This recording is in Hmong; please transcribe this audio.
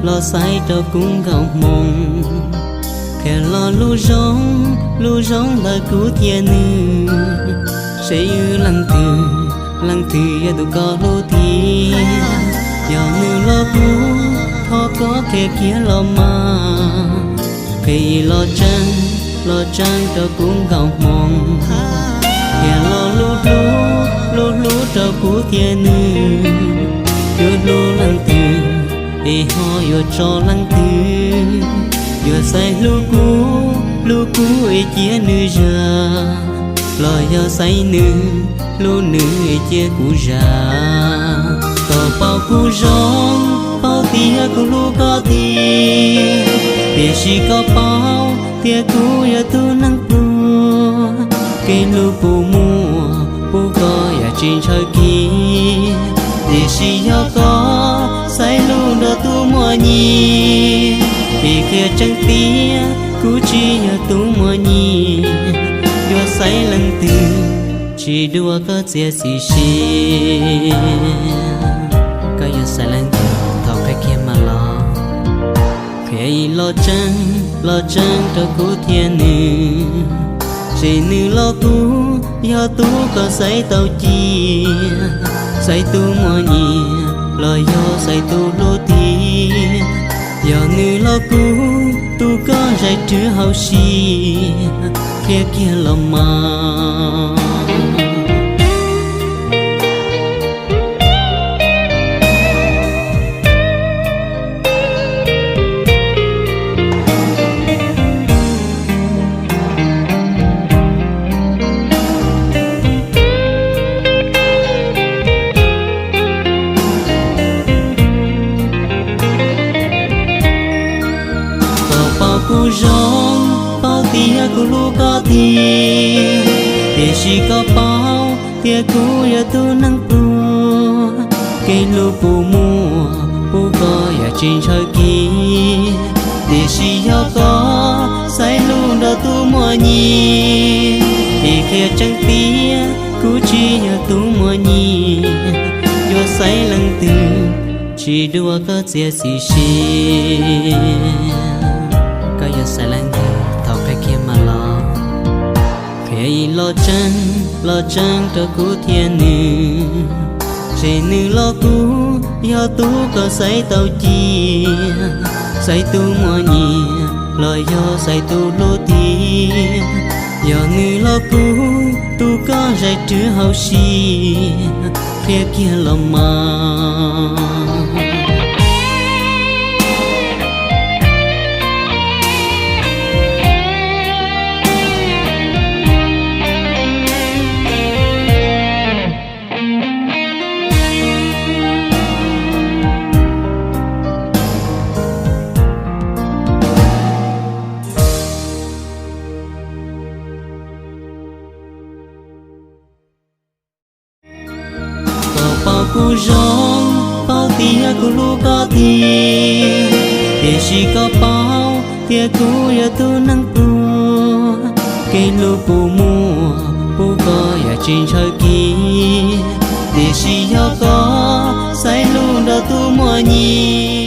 los xaiv rau kuv nkaus hmoo. Qhia los lub zoo, lub zoo ntawm kuv thiab nws, seb wb leej twg, leej twg yog tus koj hlub tiag. Yog nws los kuv, thov koj qhia kiag los mas. Qhia los tseeb, los tseeb rau kuv nkaus hmoo. Qhia los lub hlub, lub hlub rau kuv thiab nws, yuav hlub leej twg, es ho yuav tso leej twg. Yuav xaiv hlub kuv, hlub kuv es cia nws zam, los yog xaiv nws, hlub nws es cia kuv zam. Koj paub kuv zoo, paub tias kuv hlub koj tiag, tiam sis koj paub tias kuv yog tus neeg pluag. Kev hlub puas muaj, puas koj yam tsis ntshaw kiag, tiam sis yog koj xaiv hlub nrog tus muaj nyiaj, es qhia tseeb tias kuv tsis yog tus muaj nyiaj. Yuav xaiv leej twg, tsis dua koj txiav txim siab. Koj yuav xaiv leej twg, thov qhia kiag mas los. Qhia los tseeb, los tseeb rau kuv thiab nws, seb nws los kuv, yog tus koj xaiv tau cia. Xaiv tus muaj nyiaj, los yog xaiv tus hlub tiag. Yog nws los kuv, tus koj zais rwg hauv siab, qhia kiag los mas. Koj paub kuv zoo, paub tias kuv hlub koj tiag, tiam sis koj paub tias kuv yog tus neeg pluag. Kev hlub puas muaj, puas koj yam tsis ntshaw kiag, tiam sis yog koj xaiv hlub nrog tus muaj nyiaj, es qhia tseeb tias kuv tsis yog tus muaj nyiaj. Yuav xaiv leej twg, tsis dua koj txiav txim siab. Koj yuav xaiv leej twg, thov qhia kiag mas los. Qhia los tseeb, los tseeb rau kuv thiab nws, seb nws los kuv, yog tus koj xaiv tau cia. Xaiv tus muaj nyiaj, los yog xaiv tus hlub tiag. Yog nws los kuv, tus koj zais rwg hauv siab, qhia kiag los mas. Koj paub kuv zoo, paub tias kuv hlub koj tiag, tiam sis koj paub tias kuv yog tus neeg pluag. Kev hlub puas muaj, puas koj yam tsis ntshaw kiag, tiam sis yog koj xaiv hlub nrog tus muaj nyiaj.